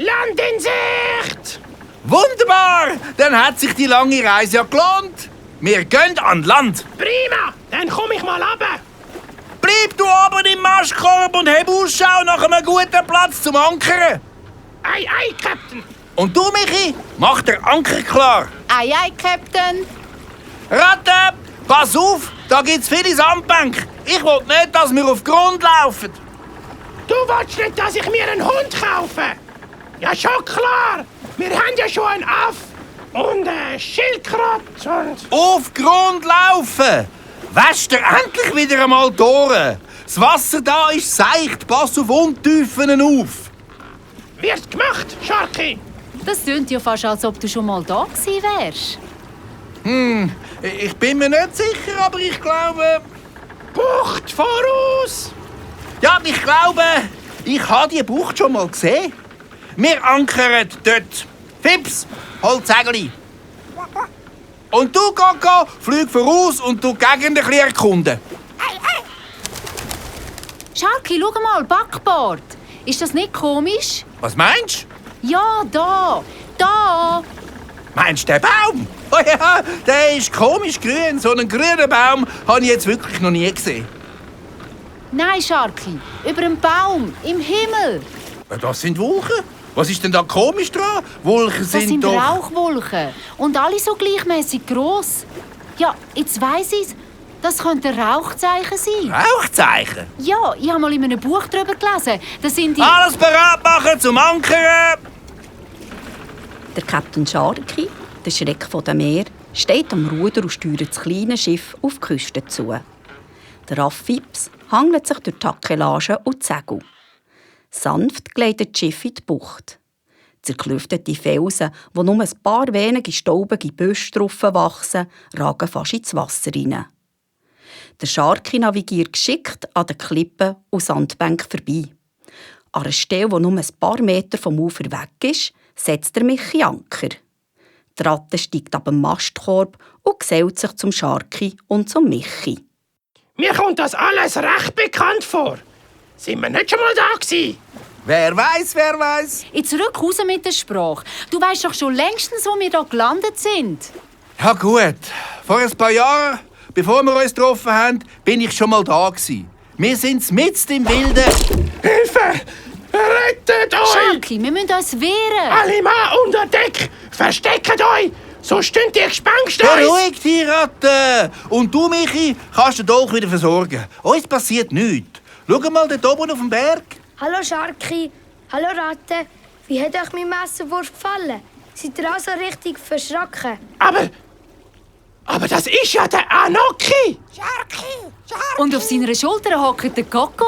Land in Sicht! Wunderbar! Dann hat sich die lange Reise ja gelohnt. Wir gehen an Land. Prima! Dann komm ich mal runter. Bleib du oben im Mastkorb und hab Ausschau nach einem guten Platz zum Ankern. Ei, ei, Captain! Und du, Michi, mach den Anker klar. Ei, ei, Captain. Ratte, pass auf, da gibt's viele Sandbänke. Ich will nicht, dass wir auf Grund laufen. Du willst nicht, dass ich mir einen Hund kaufe? Ja, schon klar! Wir haben ja schon einen Aff und ein Schildkröte und... Auf Grund laufen! Wäscht er endlich wieder einmal die Ohren. Das Wasser da ist seicht, pass auf Untiefen auf. Wird gemacht, Sharky! Das tönt ja fast, als ob du schon mal da gewesen wärst. Ich bin mir nicht sicher, aber ich glaube... Bucht voraus! Ja, ich glaube, ich habe die Bucht schon mal gesehen. Wir ankern dort. Fips, hol Zegeli. Und du, Coco, flieg voraus und du die Gegend ein bisschen erkunden. Sharky, schau mal, Backbord. Ist das nicht komisch? Was meinst du? Ja, da. Da. Meinst du den Baum? Oh ja, der ist komisch grün. So einen grünen Baum habe ich jetzt wirklich noch nie gesehen. Nein, Sharky. Über einen Baum. Im Himmel. Ja, das sind Wolken. Was ist denn da komisch dran? Wolken Das sind sind doch... Rauchwolken. Und alle so gleichmäßig gross. Ja, jetzt weiss ich's. Das könnte Rauchzeichen sein. Rauchzeichen? Ja, ich habe mal in einem Buch darüber gelesen. Das sind die... Alles bereit machen zum Ankern! Der Captain Sharky, der Schreck der Meer, steht am Ruder und steuert das kleine Schiff auf die Küste zu. Der Aff Fips hangelt sich durch die Takelage und die Segel. Sanft gleitet das Schiff in die Bucht. Zerklüftete Felsen, wo nur ein paar wenige staubige Büsche drauf wachsen, ragen fast ins Wasser hinein. Der Sharky navigiert geschickt an den Klippen und Sandbänken vorbei. An einer Stelle, die nur ein paar Meter vom Ufer weg ist, setzt der Michi Anker. Die Ratte steigt ab dem Mastkorb und gesellt sich zum Sharky und zum Michi. Mir kommt das alles recht bekannt vor. Sind wir nicht schon mal da gewesen? Wer weiß, wer weiß. Jetzt rück raus mit der Sprache. Du weißt doch schon längstens, wo wir hier gelandet sind. Ja gut, vor ein paar Jahren, bevor wir uns getroffen haben, bin ich schon mal da gewesen. Wir sind mitten im Wilden. Hilfe! Rettet euch! Sharky, wir müssen uns wehren. Alle Mann unter Deck! Versteckt euch! So stünd die Gespenster! Beruhig dich, Ratte! Und du, Michi, kannst den Dolch wieder versorgen. Uns passiert nichts. Schau mal dort oben auf dem Berg. Hallo Sharky, hallo Ratte. Wie hat euch mein Messerwurf gefallen? Seid ihr auch so richtig verschrocken? Aber das ist ja der Anoki! Und auf seiner Schulter hockt der Coco.